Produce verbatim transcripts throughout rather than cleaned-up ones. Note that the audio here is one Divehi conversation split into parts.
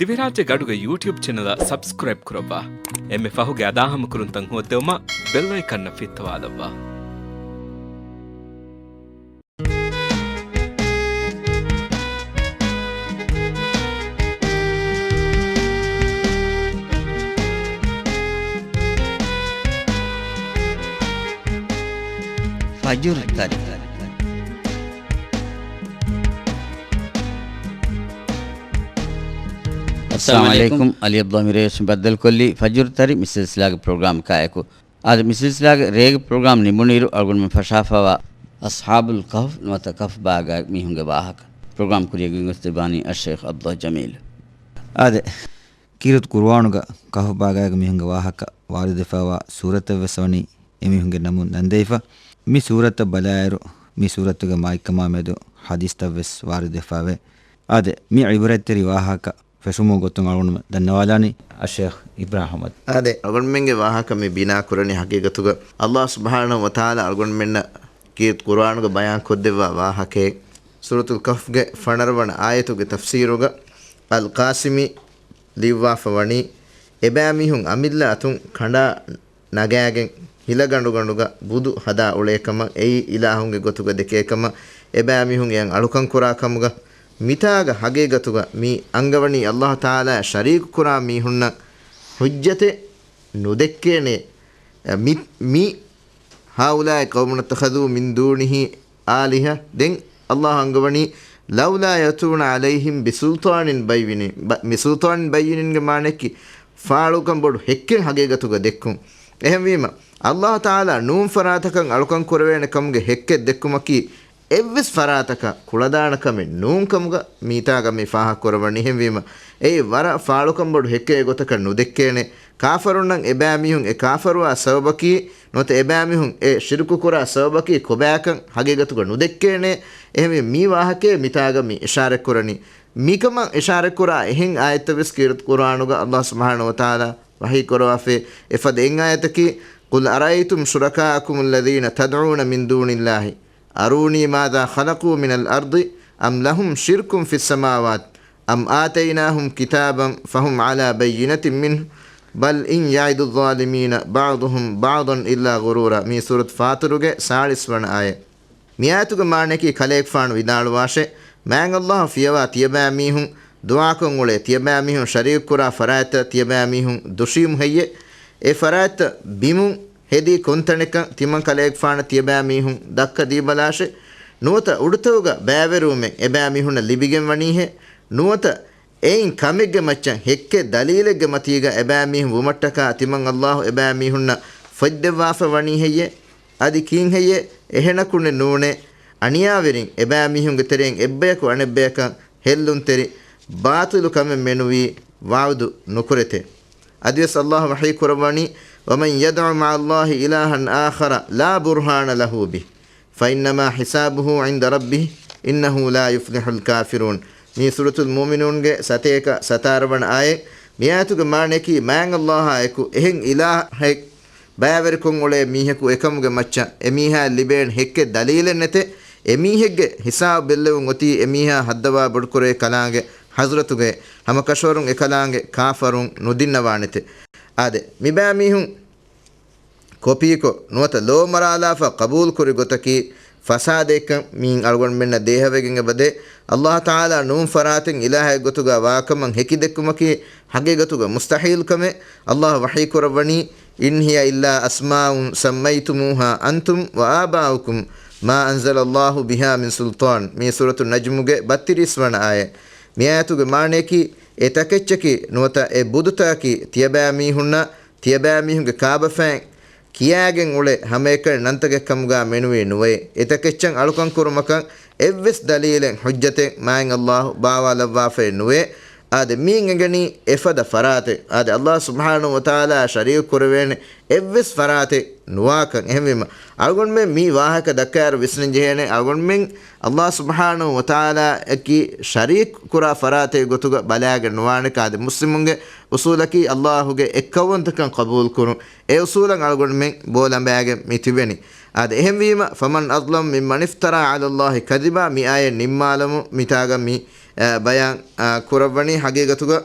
ދިވެހިރާއްޖޭގެ އަޑުގެ ޔޫޓިއުބް ޗެނަލަށް ސަބްސްކްރައިބް ކުރައްވާ. އެންމެ ފަހުގެ އަދާހަމަކުރުންތައް ހޯއްދެވުމަށް ބެލް އައިކަންއަށް ފިއްތަވާލައްވާ. ފަޖުރު ތަރި. އައްސަލާމު އަލައިކުމް. އަލީ އަބްދުﷲ މިރޭވެސް ބައްދަލުކޮށްލީ ފަޖުރު ތަރި މި ސިލްސިލާގެ ޕްރޮގްރާމް ކާއެކު. އާދެ، މި ސިލްސިލާގެ ރޭގެ ޕްރޮގްރާމް ނިމުނުއިރު އަޅުގަނޑުމެން ފަށާފަވާ އަޞްޙާބުލް ކަހްފް ނުވަތަ ކަހްފް ބާގާ މީހުންގެ ވާހަކަ ޕްރޮގްރާމް ކުރިޔަށް ގެންގޮސްދެއްވާނީ އައްޝައިޚް އަބްދުﷲ ޖަމީލް. އާދެ، ކީރިތި ޤުރުއާނުގަ ކަހްފް ބާގާގެ މީހުންގެ ވާހަކަ ވާރިދުވެފަވާ ސޫރަތެއްވެސް ވަނީ އެމީހުންގެ ނަމުން ނަންދެވިފަ. މި ސޫރަތަށް ބަލާއިރު، މި ސޫރަތުގެ މާތްކަމާ މެދު ޙަދީޘްތައްވެސް ވާރިދުވެފައެވެ. އާދެ، މި ޢިބްރަތްތެރި ވާހަކަ ފެށުމުގެ ގޮތުން އަޅުގަނޑުމެން ދަންނަވާލާނީ އައްޝައިޚް އިބްރާހިމް އަޙްމަދު. އާދެ، އަޅުގަނޑުމެންގެ ވާހަކަ މި ބިނާ ކުރަނީ ޙަޤީޤަތުގަ ﷲ ސުބްޙާނަހޫ ވަތަޢާލާ އަޅުގަނޑުމެންނަށް ކީރިތި ޤުރުއާނުގަ ބަޔާން ކޮށްދެއްވާ ވާހަކައެއް. ސޫރަތުލް ކަހްފްގެ ފަނަރަ ވަނަ އާޔަތުގެ ތަފްސީރުގަ އަލްޤާސިމީ ލިޔުއްވާފަ ވަނީ، އެބައިމީހުން އަމިއްލަ އަތުން ކަނޑާ ނަގާގެން ހިލަގަނޑުގަނޑުގަ ބުދު ހަދާ އުޅޭކަމަށް، އެއީ އިލާހުންގެ ގޮތުގަ ދެކޭކަމަށް އެބައިމީހުން އެއަށް އަޅުކަން ކުރާ ކަމުގަ، މިތާގަ ޙަޤީޤަތުގަ މި އަންގަވަނީ ﷲ ތަޢާލާއަށް ޝަރީކު ކުރާ މީހުންނަށް ޙުއްޖަތެއް ނުދެއްކޭނެ. މި، މި هؤلاء قوم اتخذوا من دونه آلهة. ދެން ﷲ އަންގަވަނީ، لولا يأتون عليهم بسلطان بين. ބަ-، މި ސުލްޠާނިން ބައްޔިނިންގެ މާނައަކީ، ފާޅުކަން ބޮޑު ހެއްކެއް ޙަޤީޤަތުގަ ދެއްކުން. އެހެންވީމަ، ﷲ ތަޢާލާ ނޫން ފަރާތަކަށް އަޅުކަން ކުރެވޭނެ ކަމުގެ ހެއްކެއް ދެއްކުމަކީ، އެއްވެސް ފަރާތަކަށް ކުޅަދާނަ ކަމެއް ނޫން ކަމުގަ މީތާގަ މި ފާހަގަ ކުރައްވަނީ. އެހެންވީމަ، އެއީ ވަރަށް ފާޅުކަން ބޮޑު ހެއްކެއް ގޮތަކަށް ނުދެއްކޭނެ. ކާފަރުންނަށް އެބައިމީހުން އެ ކާފަރުވާ ސަބަބަކީ، ނުވަތަ އެބައިމީހުން އެ ޝިރުކު ކުރާ ސަބަބަކީ ކޮބާކަން ޙަޤީޤަތުގަ ނުދެއްކޭނެ. އެހެންވެ މި ވާހަކައެއް މިތާގަ މި އިޝާރަތް ކުރަނީ. މިކަމަށް އިޝާރަތް ކުރާ އެހެން އާޔަތްތައް ވެސް ކީރިތި ޤުރުއާނުގަ ﷲ ސުބްޙާނަހޫ ވަތަޢާލާ ވަޙީ ކުރައްވާފައި. އެފަދަ އެއް އާޔަތަކީ، قل أرأيتم شركاءكم الذين تدعون من دون الله أروني ماذا خلقوا من الأرض أم لهم شرك في السماوات أم آتيناهم كتابا فهم على بينة منه بل إن يعد الظالمون بعضهم بعضا إلا غرورا. މީ ސޫރަތު ފާތިރުގެ ސާޅީސް ވަނަ އާޔަތް. މި އާޔަތުގެ މާނައަކީ ކަލޭގެފާނު ވިދާޅުވާށޭ، މާތް ﷲ ފިޔަވާ ތިޔަބައިމީހުން ދުޢާކޮށް އުޅޭ ތިޔަބައިމީހުން ޝަރީކު ކުރާ ފަރާތްތައް ތިޔަބައިމީހުން ދުށީމު ހެއްޔޭ؟ އެ ފަރާތްތައް ބިމުން ހެދީ ކޮންތަނެއްކަން ތިމަން ކަލޭގެފާނަށް ތިޔަބައިމީހުން ދައްކަ ދީބަލާށޭ. ނުވަތަ އުޑުތަކުގަ ބައިވެރިވުމެއް އެބައިމީހުންނަށް ލިބިގެން ވަނީހޭ؟ ނުވަތަ އެއިން ކަމެއްގެ މައްޗަށް ހެއްކެއް ދަލީލެއްގެ މަތީގަ އެބައިމީހުން ވުމަށްޓަކާ ތިމަން ﷲ އެބައިމީހުންނަށް ފޮތްދެއްވާފަ ވަނީ ހެއްޔޭ؟ އަދި ކީން ހެއްޔޭ؟ އެހެނަކު ނޫނޭ، އަނިޔާވެރިން އެބައިމީހުންގެ ތެރެއިން އެއްބަޔަކު އަނެއްބަޔަކަށް ހެއްލުންތެރި ބާޠިލު ކަމެއް މެނުވީ ވަޢުދު ނުކުރެތޭ. އަދިވެސް ﷲ ވަޙީ ކުރައްވަނީ، ومن يدع مع الله إلها آخر لا برهان له به فإنما حسابه عند ربه إنه لا يفلح الكافرون. މީ ސޫރަތުލް މުއުމިނޫންގެ ސަތޭކަ ސަތާރަ ވަނަ އާޔަތް. މި އާޔަތުގެ މާނައަކީ، މާތް ﷲއާ އެކު އެހެން އިލާހެއް ބައިވެރިކޮށް އުޅޭ މީހަކު އެކަމުގެ މައްޗަށް އެމީހާއަށް ލިބޭނެ ހެއްކެއް ދަލީލެއް ނެތޭ. އެމީހެއްގެ ހިސާބު ބެއްލެވުން އޮތީ އެމީހާ ހައްދަވާ ބޮޑުކުރޭ ކަލާނގެ ޙަޟްރަތުގައޭ. ހަމަކަށަވަރުން އެކަލާނގެ ކާފަރުން ނުދިންނަވާނެތޭ. އާދެ، މިބައިމީހުން ކޮޕީކޮށް، ނުވަތަ ލޯމަރާލާފަ ޤަބޫލުކުރި ގޮތަކީ ފަސާދައެއްކަން މިއިން އަޅުގަނޑުމެންނަށް ދޭހަވެގެން އެބަދޭ. ﷲ ތަޢާލާ ނޫން ފަރާތެއް އިލާހެއް ގޮތުގަ ވާކަމަށް ހެކިދެއްކުމަކީ ޙަޤީޤަތުގަ މުސްތަޙީލު ކަމެއް. ﷲ ވަޙީ ކުރައްވަނީ، إن هي إلا أسماء سميتموها أنتم وآباؤكم ما أنزل الله بها من سلطان. މީ ސޫރަތު ނަޖްމުގެ ބައްތިރީސް ވަނަ އާޔަތް. މި އާޔަތުގެ މާނައަކީ، އެ ތަކެއްޗަކީ ނުވަތަ އެ ބުދުތަކަކީ ތިޔަބައިމީހުންނަށް ތިޔަބައިމީހުންގެ ކާބަފައިން ކިޔާގެން އުޅޭ ހަމައެކަނި ނަންތަކެއް ކަމުގަ މެނުވީ ނުވޭ. އެތަކެއްޗަށް އަޅުކަން ކުރުމަކަށް އެއްވެސް ދަލީލެއް ޙުއްޖަތެއް މާތް ﷲ ބާވާލައްވާފައެއް ނުވޭ. އާދެ، މިއިން އެނގެނީ އެފަދަ ފަރާތެއް، އާދެ، ﷲ ސުބްޙާނަހޫ ވަތަޢާލާއާ ޝަރީކު ކުރެވޭނެ އެއްވެސް ފަރާތެއް ނުވާކަން. އެހެންވީމަ، އަޅުގަނޑުމެން މި ވާހަކަ ދައްކާއިރު ވިސްނަން ޖެހޭނެ، އަޅުގަނޑުމެން ﷲ ސުބްޙާނަހޫ ވަތަޢާލާއަކީ ޝަރީކު ކުރާ ފަރާތެއް ގޮތުގަ ބަލާގެން ނުވާނެ. އާދެ، މުސްލިމުންގެ އުޞޫލަކީ ﷲގެ އެއްކައުވަންތަކަން ޤަބޫލު ކުރުން. އެ އުޞޫލަށް އަޅުގަނޑުމެން ބޯލަނބައިގެން މި ތިބެނީ. އާދެ، އެހެންވީމަ، فمن أظلم ممن افترى على الله كذبا، މި އާޔަތް ނިންމާލަމުން މިތާގަ މި، އަ، ބަޔާން، އަ، ކުރައްވަނީ ޙަޤީޤަތުގަ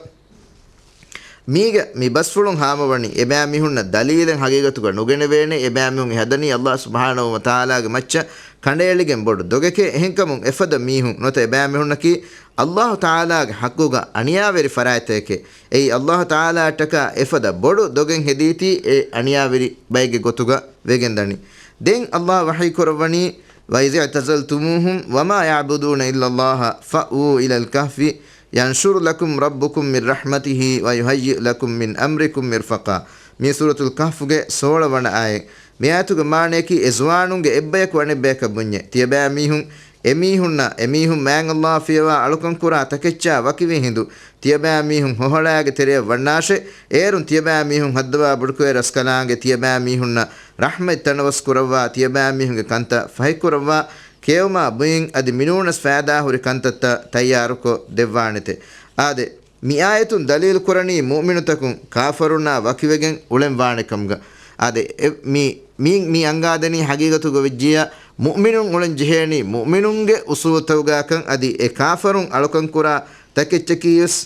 މީގަ މި ބަސްފުޅުން ހާމަވަނީ، އެބައިމީހުންނަށް ދަލީލެއް ހަގީގަތުގަ ނުގެނެވޭނެ، އެބައިމީހުން އެ ހަދަނީ އައްލާހު ސުބްޙާނަހު ވަތަޢާލާގެ މައްޗަށް ކަނޑައެޅިގެން ބޮޑު ދޮގެކޭ. އެހެންކަމުން އެފަދަ މީހުން ނުވަތަ އެބައިމީހުންނަކީ އައްލާހު ތަޢާލާގެ ޙައްޤުގަ އަނިޔާވެރި ފަރާތްތަކެކޭ. އެއީ އައްލާހު ތަޢާލާއަށްޓަކާ އެފަދަ ބޮޑު ދޮގެއް ހެދީތީ އެ އަނިޔާވެރި ބައެއްގެ ގޮތުގަ ވެގެންދަނީ. ދެން އައްލާހު ވަޙީ ކުރައްވަނީ، وإذ اعتزلتموهم وما يعبدون إلا الله فأووا إلى الكهف ينشر لكم ربكم من رحمته ويهيئ لكم من أمركم مرفقا. މީ ސޫރަތުލް ކަހްފުގެ ސޯޅަ ވަނަ އާޔަތް. މި އާޔަތުގެ މާނަޔަކީ، އެ ޒުވާނުންގެ އެއްބަޔަކު އަނެއްބަޔަކަށް ބުންޏޭ، ތިޔަބައިމީހުން އެމީހުންނަށް، އެމީހުން މާތް އައްލާހު ފިޔަވާ އަޅުކަންކުރާ ތަކެއްޗާ ވަކިވި ހިނދު، ތިޔަބައިމީހުން ހޮހޮޅާގެ ތެރެއަށް ވަންނާށޭ. އޭރުން ތިޔަބައިމީހުން ހައްދަވާ ބޮޑުކުރޭ ރަސްކަލާނގެ ތިޔަބައިމީހުންނަށް ރަޙްމަތް ތަނަވަސް ކުރައްވާ، ތިޔަބައިމީހުންގެ ކަންތައް ފަހިކުރައްވާ، ކެއުމާ ބުއިން އަދި މިނޫނަސް ފައިދާހުރި ކަންތައްތައް ތައްޔާރުކޮށް ދެއްވާނެތެ. އާދެ، މި އާޔަތުން ދަލީލުކުރަނީ މުއުމިނުތަކުން ކާފަރުންނާ ވަކިވެގެން އުޅެން ވާނެ ކަމުގަ. އާދެ، އެ، މި، މި، މި އަންގާދެނީ ހަގީގަތުގަ ވެއްޖިއްޔާ މުއުމިނުން އުޅެން ޖެހޭނީ މުއުމިނުންގެ އުސޫލުތަކުގާކަން އަދި އެ ކާފަރުން އަޅުކަންކުރާ ތަކެއްޗަކީވެސް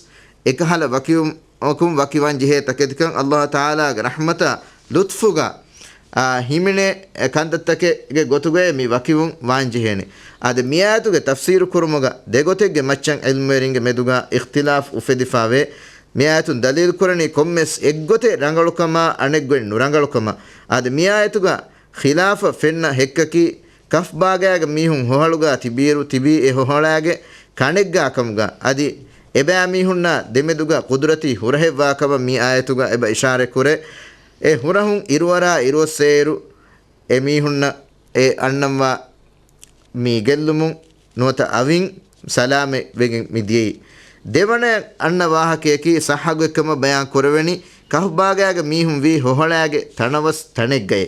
އެކަހަލަ ވަކިވުމަކުން ވަކިވާން ޖެހޭ ތަކެތިކަން އައްލާހު ތަޢާލާގެ ރަޙްމަތާ ލުޠްފުގަ، އާ، ހިމެނޭ ކަންތައްތަކެއްގެ ގޮތުގައޭ މި ވަކިވުން ވާންޖެހޭނެ. އާދެ، މިއާޔަތުގެ ތަފްސީރު ކުރުމުގަ ދެގޮތެއްގެ މައްޗަށް ޢިލްމުވެރިންގެ މެދުގަ އިޚްތިލާފު އުފެދިފާވޭ. މިއާޔަތުން ދަލީލުކުރަނީ ކޮންމެސް އެއްގޮތެއް ރަނގަޅުކަމާ އަނެއްގޮތް ނުރަނގަޅުކަމަށް. އާދެ، މިއާޔަތުގަ ޚިލާފަށް ފެންނަ ހެއްކަކީ، ކަހްފް ބާގާގެ މީހުން ހޮހަޅުގަ ތިބިއިރު ތިބީ އެ ހޮހަޅާގެ ކަނެއްގާ ކަމުގަ އަދި އެބައިމީހުންނާ ދެމެދުގަ ޤުދުރަތީ ހުރަހެއްވާ ކަމަށް މި އާޔަތުގަ އެބަ އިޝާރަތް ކުރޭ. އެ ހުރަހުން އިރުއަރާ އިރުއޮއްސޭއިރު އެ މީހުންނަށް އެ އަންނަންވާ މި ގެއްލުމުން ނުވަތަ އަވިން ސަލާމަތް ވެގެން މި ދިޔައީ. ދެވަނަ އަންނަ ވާހަކަޔަކީ ޞައްޙަގޮތްކަމަށް ބަޔާން ކުރެވެނީ، ކަހްފް ބާގާގެ މީހުން ވީ ހޮހޮޅާގެ ތަނަވަސް ތަނެއްގައޭ.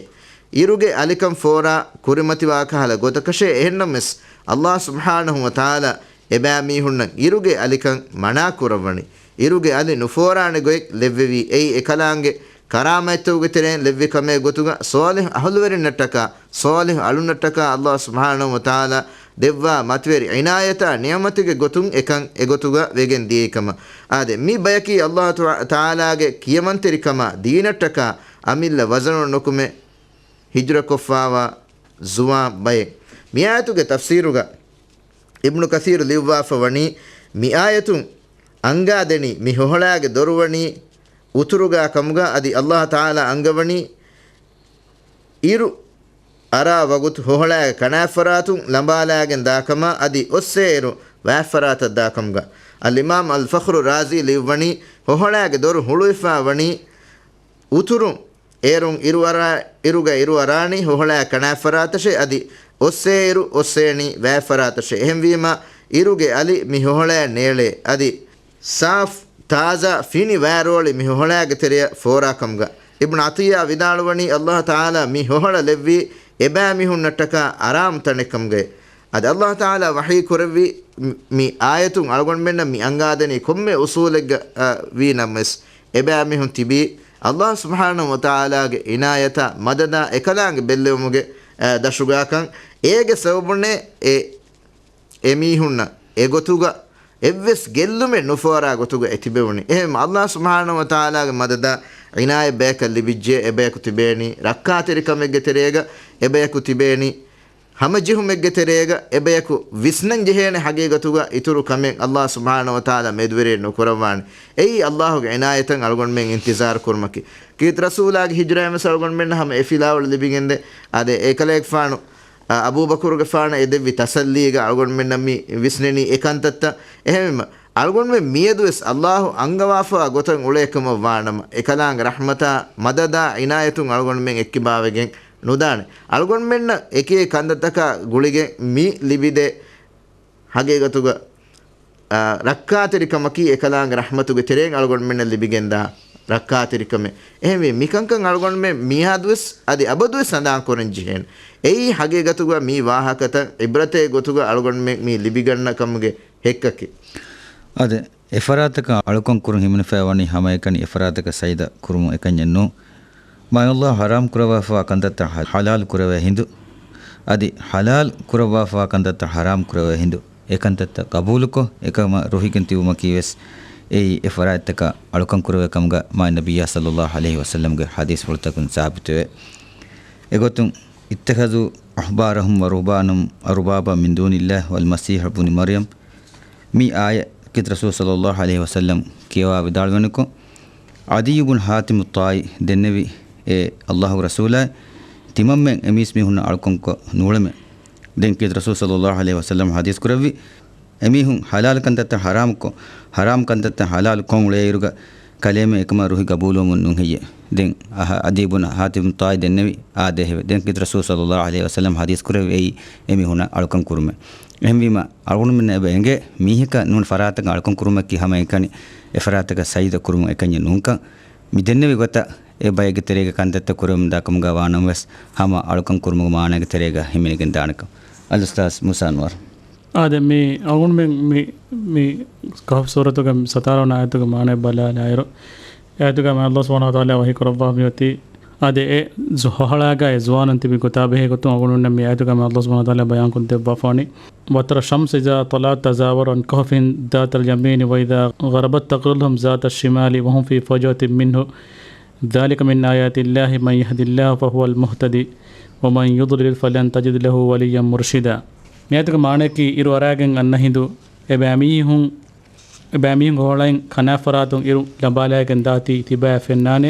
އިރުގެ އަލިކަން ފޯރާ ކުރިމަތިވާ ކަހަލަ ގޮތަކަށޭ. އެހެންނަމަވެސް، އައްލާހު ސުބްޙާނަހު ވަތަޢާލާ އެބައިމީހުންނަށް އިރުގެ އަލިކަން މަނާ ކުރައްވަނީ. އިރުގެ އަލި ނުފޯރާނެ ގޮތް ލެއްވެވީ އެއީ އެކަލާނގެ ކަރާމަތްތަކުގެ ތެރެއިން ލެއްވި ކަމެއް ގޮތުގަ ޞާލިޙު އަހުލުވެރިންނަށްޓަކާ، ޞާލިޙު އަޅުންނަށްޓަކާ އައްލާހު ސުބްޙާނަހު ވަތަޢާލާ ދެއްވާ މަތިވެރި ޢިނާޔަތާ ނިޢުމަތެއްގެ ގޮތުން އެކަން އެގޮތުގަ ވެގެން ދިޔައީކަމަށް. އާދެ، މި ބަޔަކީ އައްލާހު ތަޢާ-، ތަޢާލާގެ ކިޔަމަންތެރިކަމާ ދީނަށްޓަކާ އަމިއްލަ ވަޒަނުން ނުކުމެ ހިޖުރަކޮށްފާވާ ޒުވާން ބައެއް. މިއާޔަތުގެ ތަފްސީރުގަ އިބްނު ކަޘީރު ލިޔުއްވާފަ ވަނީ، މި އާޔަތުން އަންގާދެނީ މި ހޮހޮޅާގެ ދޮރު ވަނީ އުތުރުގާ ކަމުގަ އަދި އައްލާހު ތަޢާލާ އަންގަވަނީ އިރު އަރާ ވަގުތު ހޮހޮޅާގެ ކަނާތްފަރާތުން ލަނބާލާގެން ދާކަމާ އަދި އޮއްސޭއިރު ވާތްފަރާތަށް ދާކަމުގަ. އަލްއިމާމް އަލްފަޚްރު ރާޒީ ލިޔުއްވަނީ، ހޮހޮޅާގެ ދޮރު ހުޅުވިފާ ވަނީ އުތުރުން. އޭރުން އިރުއަރާ، އިރުގަ އިރުއަރާނީ ހޮހޮޅާ ކަނާތްފަރާތަށޭ އަދި އޮއްސޭއިރު އޮއްސޭނީ ވާތްފަރާތަށޭ. އެހެންވީމަ، އިރުގެ އަލި މި ހޮހޮޅާ ނޭޅޭ އަދި ސާފް ތާޒާ ފިނި ވާރޯޅި މި ހޮހޮޅާގެ ތެރެއަށް ފޯރާކަމުގަ. އިބްނު ޢަޠިއްޔާ ވިދާޅުވަނީ، އައްލާހު ތަޢާލާ މި ހޮހަޅަ ލެއްވީ އެބައިމީހުންނަށްޓަކާ އަރާމު ތަނެއްކަމުގައި. އަދި އައްލާހު ތަޢާލާ ވަޙީ ކުރެއްވީ، މި، މި އާޔަތުން އަޅުގަނޑުމެންނަށް މި އަންގާދެނީ ކޮންމެ އުސޫލެއްގަ، އަ، ވީ ނަމަވެސް، އެބައިމީހުން ތިބީ އައްލާހު ސުބްޙާނަހު ވަތަޢާލާގެ ޢިނާޔަތާ މަދަދާ އެކަލާނގެ ބެއްލެވުމުގެ، އަ، ދަށުގާކަން. އޭގެ ސަބަބުންނޭ އެ އެމީހުންނަށް އެގޮތުގަ އެއްވެސް ގެއްލުމެއް ނުފޯރާ ގޮތުގަ އެތިބެވުނީ. އެހެން އައްލާހު ސުބްޙާނަހު ވަތަޢާލާގެ މަދަދާ ޢިނާޔަތް ބަޔަކަށް ލިބިއްޖެ، އެބަޔަކު ތިބޭނީ ރައްކާތެރިކަމެއްގެ ތެރޭގަ، އެބަޔަކު ތިބޭނީ ހަމަޖެހުމެއްގެ ތެރޭގަ، އެބަޔަކު ވިސްނަން ޖެހޭނެ ހަގީގަތުގަ އިތުރު ކަމެއް އައްލާހު ސުބްޙާނަހު ވަތަޢާލާ މެދުވެރިއެއް ނުކުރައްވާނެ. އެއީ އައްލާހުގެ ޢިނާޔަތަށް އަޅުގަނޑުމެން އިންތިޒާރު ކުރުމަކީ. ކީރިތި ރަސޫލާގެ ހިޖުރައިން ވެސް އަޅުގަނޑުމެންނަށް ހަމަ އެ ފިލާވަޅު ލިބިގެންދޭ. އާދެ، އެކަލޭގެފާނު އަ، އަބޫބަކުރުގެފާނަށް އެ ދެއްވި ތަސައްލީގަ އަޅުގަނޑުމެންނަށް މި ވިސްނެނީ އެ ކަންތައްތައް. އެހެންވީމަ، އަޅުގަނޑުމެން މިއަދުވެސް އައްލާހު އަންގަވާފަވާ ގޮތަށް އުޅޭކަމަށް ވާނަމަ، އެކަލާނގެ ރަޙްމަތާ، މަދަދާ، ޢިނާޔަތުން އަޅުގަނޑުމެން އެއްކިބާވެގެން ނުދާނެ. އަޅުގަނޑުމެންނަށް އެކި ކަންތައްތަކާ ގުޅިގެން މި ލިބިދޭ ހަގީގަތުގަ އާ، ރައްކާތެރިކަމަކީ އެކަލާނގެ ރަޙްމަތުގެ ތެރެއިން އަޅުގަނޑުމެންނަށް ލިބިގެންދާ ރައްކާތެރިކަމެއް. އެހެންވެ، މިކަންކަން އަޅުގަނޑުމެން މިއަދުވެސް އަދި އަބަދުވެސް ހަނދާންކުރަން ޖެހޭނެ. އެއީ ހަގީގަތުގަ މި ވާހަކަތައް ޢިބްރަތެއް ގޮތުގަ އަޅުގަނޑުމެން މި ލިބިގަންނަ ކަމުގެ ހެއްކަކީ. އާދެ، އެފަރާތަކަށް އަޅުކަން ކުރުން ހިމެނިފައި ވަނީ ހަމައެކަނި އެފަރާތަކަށް ސަޖިދަ ކުރުމުން އެކަންޏެއް ނޫން. މާތް އައްލާހު ޙަރާމް ކުރައްވާފަވާ ކަންތައްތައް ޙަ-، ޙަލާލު ކުރެވޭ ހިނދު، އަދި ޙަލާލް ކުރައްވާފަވާ ކަންތައްތައް ޙަރާމް ކުރެވޭ ހިނދު، އެކަންތައްތައް ޤަބޫލުކޮށް، އެކަމަށް ރުހިގެން ތިބުމަކީވެސް އެއީ އެ ފަރާތްތަކަށް އަޅުކަން ކުރެވޭ ކަމުގަ މާތް ނަބިއްޔާ ޞައްލައްލާހު ޢަލައިހި ވަސައްލަމްގެ ޙަދީޘްފުޅުތަކުން ސާބިތުވޭ. އެގޮތުން، اتخذوا أحبارهم ورهبانهم أربابا من دون الله والمسيح ابن مريم، މި އާޔަތް ކީރިތި ރަސޫލު ޞައްލައްލާހު ޢަލައިހި ވަސައްލަމް ކިޔަވާ ވިދާޅުވަނިކޮށް، ޢަދިއްޔު ބުން ޙާތިމު ޠާއީ ދެންނެވި އެ ﷲގެ ރަސޫލާއި ތިމަންމެން އެ މީސްމީހުންނަށް އަޅުކަންކޮށް ނޫޅެމެ. ދެން ކީރިތި ރަސޫލު ޞައްލައްލާހު ޢަލައިހި ވަސައްލަމް ޙަދީޘް ކުރެއްވި، އެމީހުން ޙަލާލު ކަންތައްތައް ޙަރާމްކޮށް، ޙަރާމް ކަންތައްތައް ޙަލާލު ކޮށް އުޅޭއިރުގަ ކަލޭމެން އެކަމަށް ރުހި ގަބޫލުވަމުން ނުހެއްޔޭ. ދެން އަހަ، ޢަދިއްޔު ބުން ޙާތިމު ޠާއީ ދެންނެވި އާދޭހެވެ. ދެން ކީރިތި ރަސޫލު ޞައްލައްލާހު ޢަލައިހި ވަސައްލަމް ޙަދީޘް ކުރެއްވި އެއީ އެމީހުންނަށް އަޅުކަން ކުރުމެއް. އެހެންވީމަ، އަޅުގަނޑުމެންނަށް އެބަ އެނގޭ މީހަކަށް ނޫން ފަރާތަކަށް އަޅުކަން ކުރުމަކީ ހަމައެކަނި އެ ފަރާތަކަށް ސަޖިދަ ކުރުމުން އެކަންޏެއް ނޫންކަން. މި ދެންނެވި ގޮތަށް އެ ބައެއްގެ ތެރޭގަ ކަންތައްތައް ކުރެވެމުންދާ ކަމުގަ ވާނަމަވެސް، ހަމަ އަޅުކަން ކުރުމުގެ މާނައިގެ ތެރޭގަ ހިމެނިގެން ދާނެކަން. އަލްއުސްތާޛް މޫސާ އަންވަރު. އާދެ، މި އަޅުގަނޑުމެން މި، މި ކަހްފް ސޫރަތުގެ ސަތާރަ ވަނަ އާޔަތުގެ މާނަ ބަލާލާއިރު، އެ އާޔަތުގަ މާތް ﷲ ސުބްޙާނަހޫ ވަތަޢާލާ ވަޙީ ކުރައްވާފައި އޮތީ، އާދެ، އެ ޒު-، ހޮހަޅާގަ އެ ޒުވާނުން ތިބި ގޮތާ ބެހޭ ގޮތުން އަޅުގަނޑުމެންނަށް މި އާޔަތުގަ މާތް ﷲ ސުބްޙާނަހޫ ވަތަޢާލާ ބަޔާން ކޮށްދެއްވާފަ ވަނީ. وترى الشمس إذا طلعت تزاور عن كهفهم ذات اليمين وإذا غربت تقرضهم ذات الشمال وهم في فجوة منه ذلك من آيات الله من يهد الله فهو المهتد ومن يضلل فلن تجد له وليا مرشدا. މި އާޔަތުގެ މާނައަކީ، އިރު އަރާގެން އަންނަ ހިނދު އެބައިމީހުން، އެބައިމީހުންގެ ހޮހަޅައިން ކަނާތް ފަރާތުން އިރު ލަނބާލައިގެން ދާތީ ތިބާއެއް ފެންނާނެ.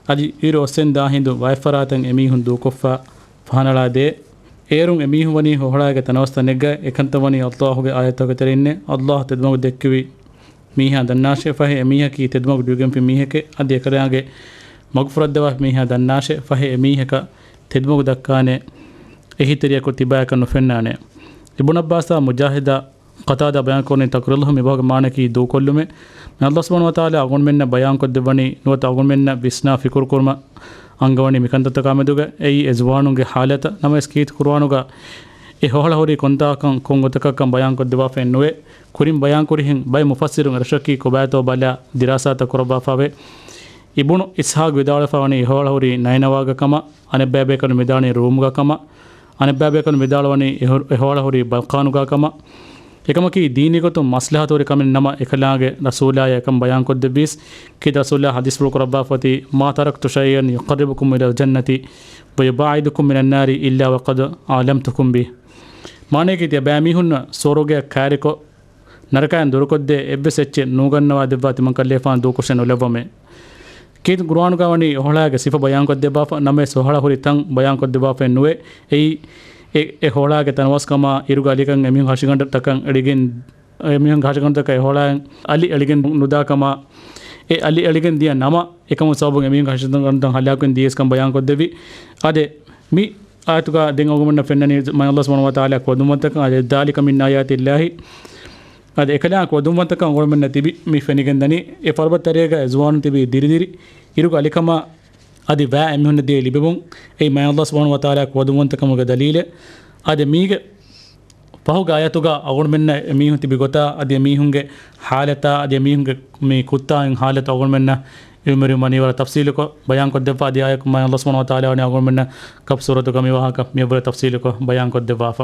އަދި އިރު އޮއްސެން ދާ ހިނދު ވައިފަރާތަށް އެމީހުން ދޫކޮށްފަ ފަހަނަޅާ ދޭ. އޭރުން އެމީހުން ވަނީ ހޮހަޅާގެ ތަނަވަސް ތަނެއްގަ. އެކަންތައް ވަނީ ﷲގެ އާޔަތްތަކުގެ ތެރެއިންނޭ. ﷲ ތެދުމަގު ދެއްކެވި މީހާ ދަންނާށޭ، ފަހެ އެމީހަކީ ތެދުމަގު ޑިވިގެންފި މީހެކޭ. އަދި އެކަލާނގެ މަގުފުރައްދަވާ މީހާ ދަންނާށޭ، ފަހެ އެމީހަކަށް ތެދުމަގު ދައްކާނެ އެހީތެރިޔަކު ތިބާއަކަށް ނުފެންނާނެ. އިބުނު ޢައްބާސާ މުޖާހިދާ ޤަތާދާ ބަޔާންކުރަނީ، تقرضهم މި ބަހުގެ މާނައަކީ ދޫކޮށްލުމޭ. މި ﷲ ސުބްޙާނަހޫ ވަތަޢާލާ އަޅުގަނޑުމެންނަށް ބަޔާންކޮށްދެއްވަނީ، ނުވަތަ އަޅުގަނޑުމެންނަށް ވިސްނާ ފިކުރު ކުރުމަށް އަންގަވަނީ މިކަންތައްތަކާ މެދުގަ. އެއީ އެ ޒުވާނުންގެ ޙާލަތަށް. ނަމަވެސް ކީރިތި ޤުރުއާނުގަ އެ ހޮހަޅަ ހުރީ ކޮންތާކަން ކޮން ގޮތަކަށްކަން ބަޔާންކޮށްދެއްވާފައެއް ނުވޭ. ކުރިން ބަޔާންކުރިހެން ބައެއް މުފައްސިރުން އެރަށަކީ ކޮބާތޯ ބަލާ ދިރާސާތައް ކުރައްވާފައިވޭ. އިބުނު އިސްޙާޤް ވިދާޅުވެފައިވަނީ، އެ ހޮހަޅަ ހުރީ ނައިނަވާގަ ކަމަށް، އަނެއްބައިބޭކަލުން ވިދާޅުވަނީ ރޫމުގަ ކަމަށް، އަނެއްބައިބޭކަލުން ވިދާޅުވަނީ އެ ހު-، އެ ހޮހަޅަ ހުރީ ބަލްޤާނުގަ ކަމަށް. އެކަމަކީ ދީނީ ގޮތުން މަސްލަހަތު ހުރި ކަމެއް ނަމަ، އެކަލާނގެ ރަސޫލާޔަށް އެކަން ބަޔާންކޮށްދެއްވީސް، ކީރިތި ރަސޫލާ ޙަދީޘްފުޅު ކުރައްވާފައޮތީ، ما تركت شيئا يقربكم إلى الجنة ويباعدكم من النار إلا وقد علمتكم به. މާނަޔަކީ ތިޔަބައިމީހުންނަށް ސުވަރުގެއަށް ކައިރިކޮށް، ނަރަކައިން ދުރުކޮށްދޭ އެއްވެސް އެއްޗެއް ނޫގަންނަވާ ދެއްވާ ތިމަން ކައްލޭފާނު ދޫކޮށެއް ނުލައްވަމޭ. ކީރިތި ޤުރުއާނުގަ ވަނީ އެ ހޮހަޅާގެ ސިފަ ބަޔާންކޮށްދެއްވާފަ، ނަމަވެސް ހޮހަޅަ ހުރި ތަން ބަޔާންކޮށްދެއްވާފައެއް ނުވޭ. އެއީ އެ، އެ ހޮހަޅާގެ ތަނަވަސްކަމާ، އިރުގެ އަލިކަން އެމީހުން ހަށިގަނޑުތަކަށް އެޅިގެން، އެމީހުންގެ ހަށިގަނޑުތަކަށް އެ ހޮހަޅާއިން އަލި އެޅިގެން ނުދާކަމާ، އެ އަލި އެޅިގެން ދިޔަ ނަމަ، އެކަމުގެ ސަބަބުން އެމީހުންގެ ހަށިގަނޑުތައް ހަލާކުވެގެން ދިޔައީސްކަން ބަޔާންކޮށްދެއްވި. އާދެ، މި އާޔަތުގަ ދެން އަޅުގަނޑުމެންނަށް ފެންނަނީ މާތް ﷲ ސުބްޙާނަހޫ ވަތަޢާލާ ކުވަދުންވަންތަކަން، އާދެ، ذلك من آيات الله. އަދި އެކަލާނގެ ކުވަދުންވަންތަކަން އަޅުގަނޑުމެންނަށް ތިބި މި ފެނިގެންދަނީ، އެ ފަރުބަދަ ތެރޭގަ އެ ޒުވާނުން ތިބީ ދިރިދިރި، އިރުގެ އަލިކަމާ އަދި ވައި އެމީހުންނަށް ދިޔަ ލިބެމުން، އެއީ މާތް ﷲ ސުބްޙާނަހޫ ވަތަޢާލާ ކުވަދުންވަންތަކަމުގެ ދަލީލެއް. އަދި މީގެ ފަހުގެ އާޔަތުގަ އަޅުގަނޑުމެންނަށް އެމީހުން ތިބި ގޮތާ، އަދި އެމީހުންގެ ޙާލަތާ، އަދި އެމީހުންގެ މި ކުއްތާއިން ޙާލަތު އަޅުގަނޑުމެންނަށް އިލްމުވެރިން ވަނީ ވަރަށް ތަފްސީލުކޮށް ބަޔާންކޮށްދެއްވާ. އަދި އާޔަތު މާތް ﷲ ސުބްޙާނަހޫ ވަތަޢާލާ ވަނީ އަޅުގަނޑުމެންނަށް ކަހްފް ސޫރަތުގަ މި ވާހަކަ މިއަށްވުރެ ތަފްސީލުކޮށް ބަޔާންކޮށްދެއްވާފަ.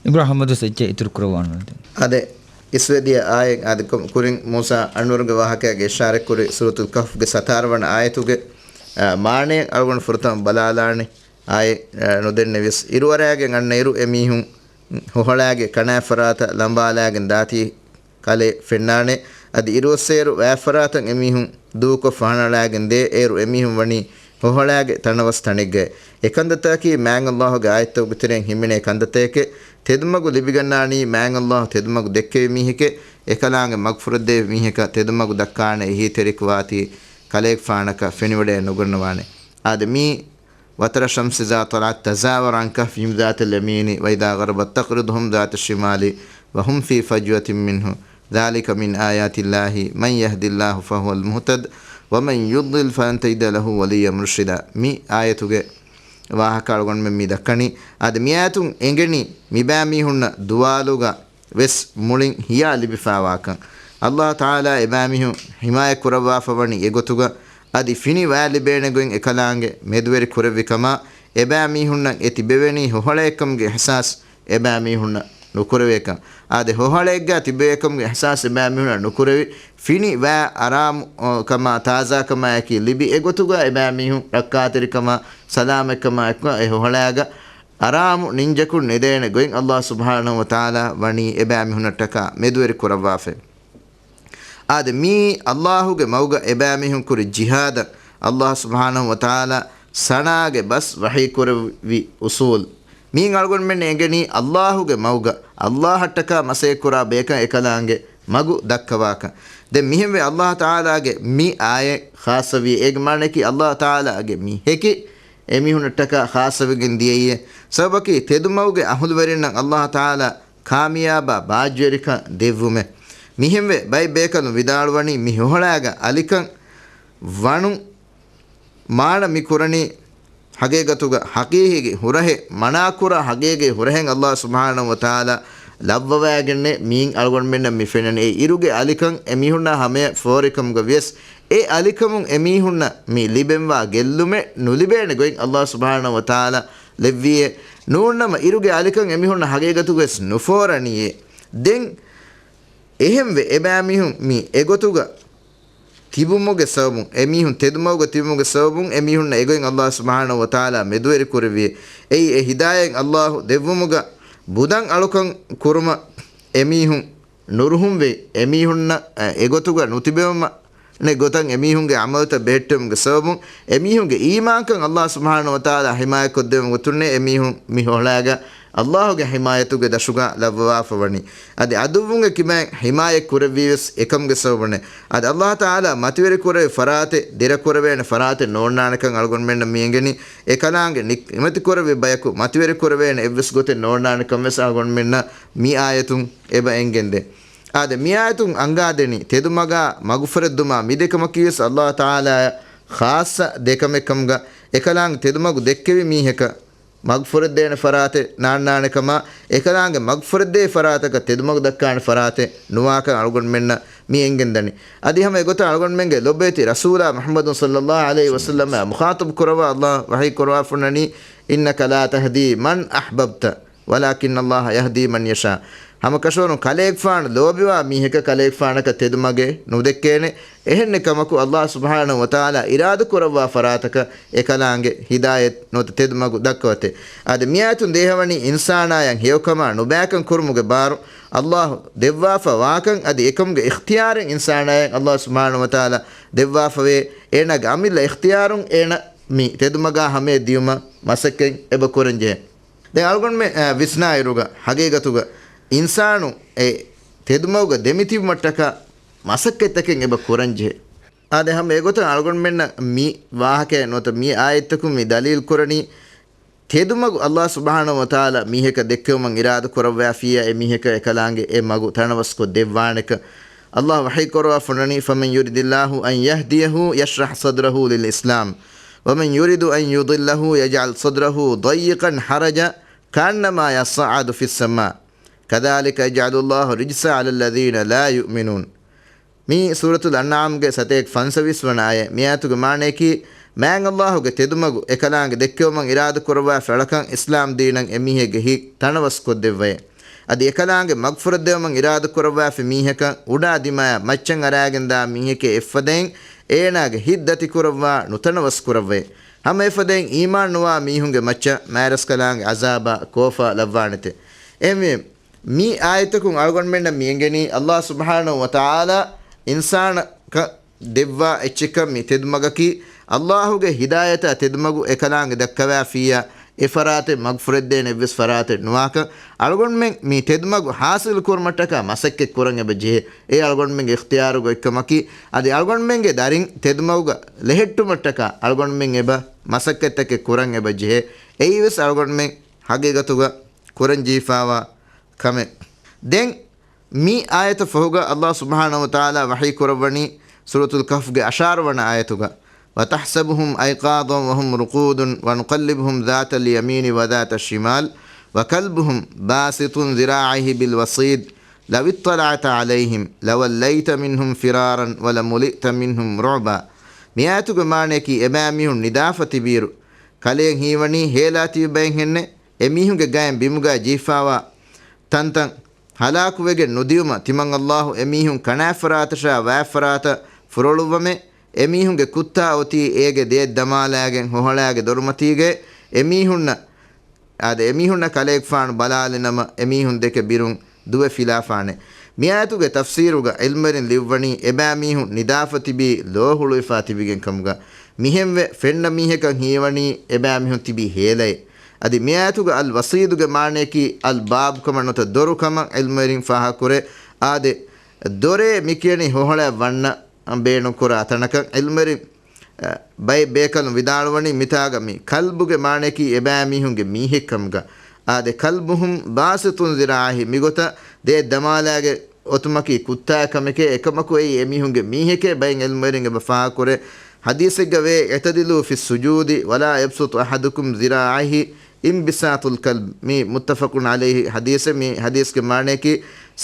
އިބްރާހިމް އަޙްމަދު އެއްޗެއް އިތުރު ކުރައްވާނަން. އާދެ، އިސްވެދިޔަ އާޔަތް އާދެ ކުރިން މޫސާ އަންވަރުގެ ވާހަކައިގެ އިޝާރަތްކުރި ސޫރަތުލް ކަހްފްގެ ސަތާރަ ވަނަ އާޔަތުގެ، އާ، މާނައަށް އަޅުގަނޑު ފުރަތަމަ ބަލާލާނެ. އާޔަތް، އާ، ނުދެންނެވިޔަސް، އިރުއަރާގެން އަންނަ އިރު އެމީހުން ހޮހަޅާގެ ކަނާތް ފަރާތަށް ލަނބާލާގެން ދާތީ ކަލޭ ފެންނާނެ. އަދި އިރުއޮއްސޭއިރު ވައިފަރާތަށް އެމީހުން ދޫކޮށް ފަހަނަޅާގެން ދޭ. އޭރު އެމީހުން ވަނީ ހޮހަޅާގެ ތަނަވަސް ތަނެއްގައި. އެކަންތައްތަކަކީ މާތް ﷲގެ އާޔަތްތަކުގެ ތެރެއިން ހިމެނޭ ކަންތައްތަކެކޭ. ތެދުމަގު ލިބިގަންނާނީ މާތް ﷲ ތެދުމަގު ދެއްކެވި މީހެކޭ. އެކަލާނގެ މަގުފުރައްދެވި މީހަކަށް ތެދުމަގު ދައްކާނެ އެހީތެރިޔަކު ވާތީ ކަލޭގެފާނަކަށް ފެނިވަޑައެއް ނުގަންނަވާނެ. އާދެ، މީ وترى الشمس إذا طلعت تزاور عن كهفهم ذات اليمين وإذا غربت تقرضهم ذات الشمال وهم في فجوة منه ذلك من آيات الله من يهد الله فهو المهتد ومن يضلل فلن تجد له وليا مرشدا. މި އާޔަތުގެ ވާހަކަ އަޅުގަނޑުމެން މި ދައްކަނީ. އަދި މި އާޔަތުން އެނގެނީ މިބައިމީހުންނަށް ދުވާލުގަ ވެސް މުޅިން ހިޔާ ލިބިފާވާކަން. ﷲ ތަޢާލާ އެބައިމީހުން ހިމާޔަތް ކުރައްވާފަ ވަނީ އެގޮތުގަ، އަދި ފިނި ވައި ލިބޭނެ ގޮތް އެކަލާނގެ މެދުވެރި ކުރެއްވި ކަމާ، އެބައިމީހުންނަށް އެ ތިބެވެނީ ހޮހަޅައެއްކަމުގެ އިޙްސާސް އެބައިމީހުންނަށް ނުކުރެވޭކަން. އާދެ، ހޮހަޅައެއްގާ ތިބޭކަމުގެ އިޙްސާސް އެބައިމީހުނަށް ނުކުރެވި، ފިނި ވާ އަރާމު، އަ، ކަމާ ތާޒާކަމާއެކީ ލިބި، އެގޮތުގަ އެބައިމީހުން ރައްކާތެރިކަމާ ސަލާމަތްކަމާ އެކު އެ ހޮހަޅާގަ އަރާމު ނިންޖަކުން ނެދޭނެ ގޮތް ﷲ ސުބްޙާނަހޫ ވަތަޢާލާ ވަނީ އެބައިމީހުންނަށްޓަކާ މެދުވެރި ކުރައްވާފައި. އާދެ، މީ ﷲގެ މަގުގަ އެބައިމީހުން ކުރި ޖިހާދަށް ﷲ ސުބްޙާނަހޫ ވަތަޢާލާ ސަނާގެ ބަސް ވަޙީ ކުރެއްވި އުޞޫލް. މީން އަޅުގަނޑުމެން އެނގެނީ ﷲގެ މަގުގަ ﷲއަށްޓަކާ މަސައްކަތްކުރާ ބަޔަކަށް އެކަލާނގެ މަގު ދައްކަވާކަން. ދެން މިހެންވެ ﷲ ތަޢާލާގެ މި އާޔަތް ޚާއްޞަވީ، އޭގެ މާނައަކީ ﷲ ތަޢާލާގެ މި ހެކި އެމީހުންނަށްޓަކާ ޚާއްޞަވެގެން ދިޔައީ. ސަބަބަކީ ތެދުމަގުގެ އަހުލުވެރިންނަށް ﷲ ތަޢާލާ ކާމިޔާބާ ބާއްޖަވެރިކަން ދެއްވުމެ. މިހެންވެ ބައެއް ބޭކަލުން ވިދާޅުވަނީ މި ހޮހަޅާގަ އަލިކަން ވަނު މާނަ މި ކުރަނީ ހަގީގަތުގަ ހަގީގީ ހުރަހެއް، މަނާކުރާ ހަގީގީ ހުރަހެއް ﷲ ސުބްޙާނަހޫ ވަތަޢާލާ ލައްވަވައިގެންނޭ. މީން އަޅުގަނޑުމެންނަށް މި ފެންނަނީ އެ އިރުގެ އަލިކަން އެމީހުންނާ ހަމަޔަށް ފޯރިކަމުގަ ވިޔަސް، އެ އަލިކަމުން އެމީހުންނަށް މި ލިބެންވާ ގެއްލުމެއް ނުލިބޭނެ ގޮތް ﷲ ސުބްޙާނަހޫ ވަތަޢާލާ ލެއްވީއޭ. ނޫންނަމަ އިރުގެ އަލިކަން އެމީހުންނަށް ހަގީގަތުގަވެސް ނުފޯރަނީއޭ. ދެން އެހެންވެ އެބައިމީހުން މި އެގޮތުގަ ތިބުމުގެ ސަބަބުން، އެމީހުން ތެދުމަގުގަ ތިބުމުގެ ސަބަބުން އެމީހުންނަށް އެގޮތް ﷲ ސުބްޙާނަހޫ ވަތަޢާލާ މެދުވެރި ކުރެއްވިއޭ. އެއީ އެ ހިދާޔަތް ﷲ ދެއްވުމުގަ ބުދަން އަޅުކަން ކުރުމަށް އެމީހުން ނުރުހުންވެ، އެމީހުންނަށް އެގޮތުގަ ނުތިބެވުމަށް ނެ ގޮތަށް އެމީހުންގެ ޢަމަލުތައް ބެހެއްޓެވުމުގެ ސަބަބުން އެމީހުންގެ އީމާންކަން ﷲ ސުބްޙާނަހޫ ވަތަޢާލާ ޙިމާޔަތްކޮށްދެވުމުގެ ގޮތުންނޭ އެމީހުން މި ހޮހަޅާގަ ﷲގެ ޙިމާޔަތުގެ ދަށުގަ ލައްވަވާފަ ވަނީ. އަދި ޢަދުއްވުންގެ ކިބައިން ޙިމާޔަތް ކުރެއްވީވެސް އެކަމުގެ ސަބަބުންނޭ. އަދި ﷲ ތަޢާލާ މަތިވެރި ކުރެވި ފަރާތެއް، ދެރަ ކުރެވޭނެ ފަރާތެއް ނޯންނާނެކަން އަޅުގަނޑުމެންނަށް މި އެނގެނީ. އެކަލާނގެ ނިޢުމަތި ކުރެވި ބަޔަކު މަތިވެރި ކުރެވޭނެ އެއްވެސް ގޮތެއް ނޯންނާނެކަން ވެސް އަޅުގަނޑުމެންނަށް މި އާޔަތުން އެބަ އެނގެންދޭ. އާދެ، މި އާޔަތުން އަންގާދެނީ، ތެދުމަގާ މަގުފުރެއްދުމާ މި ދެކަމަކީވެސް ﷲ ތަޢާލާއަށް ޚާއްޞަ ދެކަމެއް ކަމުގަ، އެކަލާނގެ ތެދުމަގު ދެއްކެވި މީހަކަށް މަގުފުރެއްދޭނެ ފަރާތެއް ނާންނާނެ ކަމާ، އެކަލާނގެ މަގުފުރެއްދޭ ފަރާތަކަށް ތެދުމަގު ދައްކާނެ ފަރާތެއް ނުވާކަން އަޅުގަނޑުމެންނަށް މި އެނގެންދަނީ. އަދި ހަމަ އެގޮތަށް އަޅުގަނޑުމެންގެ ލޮބުވެތި ރަސޫލާ މުޙައްމަދު ޞައްލައްލާހު ޢަލައިހި ވަސައްލަމަށް މުޚާޠަބު ކުރައްވާ ﷲ ވަޙީ ކުރައްވާފަ ވަނީ، إنك لا تهدي من أحببت ولكن الله يهدي من يشاء. ހަމަކަށަވަރުން ކަލޭގެފާނު ލޯބިވާ މީހަކަށް ކަލޭގެފާނަކަށް ތެދުމަގެއް ނުދެއްކޭނެ. އެހެންނެ ކަމަކު، ﷲ ސުބްޙާނަހޫ ވަތަޢާލާ އިރާދަކުރައްވާ ފަރާތަކަށް އެކަލާނގެ ހިދާޔަތް ނުވަތަ ތެދުމަގު ދައްކަވަތެ. އަދި މިއާޔަތުން ދޭހަވަނީ އިންސާނާޔަށް ހެޔޮކަމާ ނުބައިކަން ކުރުމުގެ ބާރު ﷲ ދެއްވާފަ ވާކަން، އަދި އެކަމުގެ އިޚްތިޔާރެއް އިންސާނާޔަށް ﷲ ސުބްޙާނަހޫ ވަތަޢާލާ ދެއްވާފަވޭ. އޭނާގެ އަމިއްލަ އިޚްތިޔާރުން އޭނަ މި ތެދުމަގާ ހަމަޔަށް ދިޔުމަށް މަސައްކަތް އެބަ ކުރަންޖެހޭ. ދެން އަޅުގަނޑުމެން، އަ، ވިސްނާއިރުގަ ހަގީގަތުގަ އިންސާނު އެ ތެދުމަގުގަ ދެމިތިބުމަށްޓަކާ މަސައްކަތްތަކެއް އެބަ ކުރަންޖެހޭ. އާދެ، ހަމަ އެގޮތަށް އަޅުގަނޑުމެންނަށް މި ވާހަކައެއް ނުވަތަ މި އާޔަތްތަކުން މި ދަލީލް ކުރަނީ، ތެދުމަގު ﷲ ސުބްޙާނަހޫ ވަތަޢާލާ މީހަކަށް ދެއްކެވުމަށް އިރާދަ ކުރައްވާފިއްޔާ، އެ މީހަކަށް އެކަލާނގެ އެ މަގު ތަނަވަސްކޮށް ދެއްވާނެކަން ﷲ ވަޙީ ކުރައްވާފަ ވަނީ، فمن يرد الله أن يهديه يشرح صدره للإسلام ومن يرد أن يضله يجعل صدره ضيقا حرجا كأنما يصعد في السماء كذلك يجعل الله الرجس على الذين لا يؤمنون. މީ ސޫރަތުލް އަންޢާމްގެ ސަތޭކަ ފަންސަވީސް ވަނަ އާޔަތް. މިއާޔަތުގެ މާނައަކީ، މާތް ﷲގެ ތެދުމަގު އެކަލާނގެ ދެއްކެވުމަށް އިރާދަ ކުރައްވާފި އަޅަކަށް އިސްލާމް ދީނަށް އެމީހެއްގެ ހިތް ތަނަވަސްކޮށްދެއްވައޭ. އަދި އެކަލާނގެ މަގުފުރެއްދެވުމަށް އިރާދަ ކުރައްވާފި މީހަކަށް އުޑާ ދިމާޔަށް މައްޗަށް އަރާގެންދާ މީހެކޭ އެއްފަދައިން އޭނާގެ ހިތް ދަތިކުރައްވާ ނުތަނަވަސް ކުރައްވައޭ. ހަމަ އެފަދައިން އީމާން ނުވާ މީހުންގެ މައްޗަށް މާތްރަސްކަލާނގެ ޢަޒާބާ ކޯފާ ލައްވާނެތެ. އެހެންވެ، މި އާޔަތަކުން އަޅުގަނޑުމެންނަށް މި އެނގެނީ، ﷲ ސުބްޙާނަހޫ ވަތަޢާލާ އިންސާނަކަށް ދެއްވާ އެއްޗެއްކަން މި ތެދުމަގަކީ، ﷲގެ ހިދާޔަތާ ތެދުމަގު އެކަލާނގެ ދައްކަވާފިއްޔާ، އެ ފަރާތެއް މަގުފުރެއްދޭނެ އެއްވެސް ފަރާތެއް ނުވާކަން، އަޅުގަނޑުމެން މި ތެދުމަގު ޙާޞިލު ކުރުމަށްޓަކާ މަސައްކަތް ކުރަން އެބަ ޖެހޭ. އެ އަޅުގަނޑުމެންގެ އިޚްތިޔާރުގަ އޮތްކަމަކީ، އަދި އަޅުގަނޑުމެންގެ ދަރިން ތެދުމަގުގަ ލެހެއްޓުމަށްޓަކާ އަޅުގަނޑުމެން އެބަ މަސައްކަތްތަކެއް ކުރަން އެބަ ޖެހޭ. އެއީވެސް އަޅުގަނޑުމެން ހަގީގަތުގަ ކުރަން ޖެހިފާވާ ކަމެއް. ދެން މި އާޔަތަށް ފަހުގަ ﷲ ސުބްޙާނަހޫ ވަތަޢާލާ ވަޙީ ކުރައްވަނީ ސޫރަތުލް ކަހްފްގެ އަށާރަ ވަނަ އާޔަތުގަ، وتحسبهم أيقاظا وهم رقود ونقلبهم ذات اليمين وذات الشمال وكلبهم باسط ذراعيه بالوصيد لو اطلعت عليهم لوليت منهم فرارا ولملئت منهم رعبا. މި އާޔަތުގެ މާނައަކީ، އެބައިމީހުން ނިދާފަ ތިބިއިރު، ކަލެއަށް ހީވަނީ ހޭލާތިބި ބައެއްހެންނެއް، އެމީހުންގެ ގަޔަށް ބިމުގަ ޖެހިފާވާ ތަންތަން ހަލާކުވެގެން ނުދިޔުމަށް ތިމަން ﷲ އެމީހުން ކަނާތްފަރާތަށާ ވާތްފަރާތަށް ފުރޮޅުއްވަމޭ. އެމީހުންގެ ކުއްތާ އޮތީ އޭގެ ދެއަތް ދަމާލާގެން ހޮހޮޅާގެ ދޮރުމަތީގައި. އެމީހުންނަށް އާދެ، އެމީހުންނަށް ކަލޭގެފާނު ބަލާލިނަމަ، އެމީހުން ދެކެ ބިރުން ދުވެ ފިލާފާނެ. މިއާޔަތުގެ ތަފްސީރުގަ ޢިލްމުވެރިން ލިޔުއްވަނީ، އެބައިމީހުން ނިދާފަ ތިބީ ލޯ ހުޅުވިފާ ތިބިގެން ކަމުގަ، މިހެންވެ ފެންނަ މީހަކަށް ހީވަނީ އެބައިމީހުން ތިބީ ހޭލައެއް. އަދި މިއާޔަތުގަ އަލް ވަސީދުގެ މާނަޔަކީ އަލް ބާބު ކަމަށް ނުވަތަ ދޮރު ކަމަށް ޢިލްމުވެރިން ފާހަގަކުރޭ. އާދެ، ދޮރޭ މިކިޔަނީ ހޮހޮޅައަށް ވަންނަ ބޭނުންކުރާ ތަނަކަށް. ޢިލްމުވެރިން އަ، ބައެއް ބޭކަލުން ވިދާޅުވަނީ މިތާގަ މި ކަލްބުގެ މާނަޔަކީ އެބައިމީހުންގެ މީހެއްކަމުގަ. އާދެ، ކަލްބުހުމް ބާސިޠުން ޛިރާޢައިހި، މިގޮތަށް ދެއަތް ދަމާލާގެ އޮތުމަކީ ކުއްތާ ކަމެކޭ، އެކަމަކު އެއީ އެމީހުންގެ މީހެކޭ. ބައެއް ޢިލްމުވެރިން އެބަ ފާހަގަކުރޭ، ޙަދީޘެއްގަ ވޭ، اعتدلوا في السجود ولا يبسط أحدكم ذراعيه انبساط الكلب. މީ މުއްތަފަޤުން ޢަލައިހި ޙަދީޘެއް. މި ޙަދީޘްގެ މާނަޔަކީ